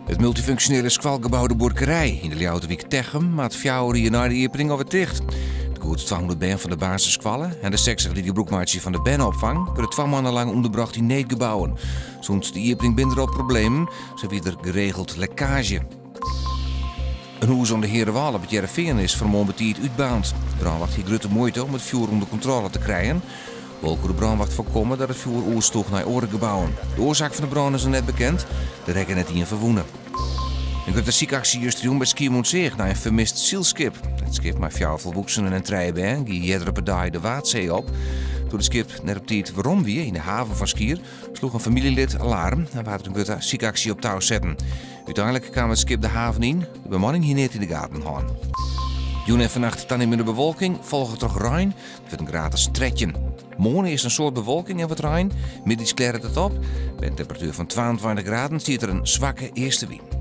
It multyfunksjonele skoalgebou De Buorkerij yn de Ljouwerter wyk Techum moat fjouwer jier nei de iepening alwer ticht. De goed 200 bern fan de basisskoalle en de 60 dy't gebrûk meitsje fan de berneopfang wurde twa moanne lang ûnderbrocht yn needgebouwen. Sûnt de iepening binne der al problemen, sa wie der geregeld lekkaazje. In hûs oan de Hearewâl op It Hearrenfean is fannemoarn betiid útbaarnd. De brânwacht hie grutte muoite om it fjoer ûnder kontrôle te krijen. Wol koe de brânwacht foarkomme dat it fjoer oersloech nei oare gebouwen. De oarsaak fan de brân is noch net bekend. Der rekke net ien ferwûne. In grutte sykaksje justerjûn by Skiermûntseach nei in fermist sylskip. It skip mei fjouwer folwoeksenen en trije bern gie earder op 'e dei de Waadsee op. Doe't it skip net op tiid werom wie yn de haven fan Skier, sloech in famyljelid alaarm en waard der in grutte sykaksje op tou setten. Uteinlik kaam it skip de haven yn. De bemanning hie neat yn de gaten hân. Jûn en fannacht tanimmende bewolking, folge troch rein. It wurdt in graad as 13. Moarn earst in soad bewolking en wat rein. Middeis klearret it op. By in temperatuer fan 22 graden stiet der in swakke eastewyn.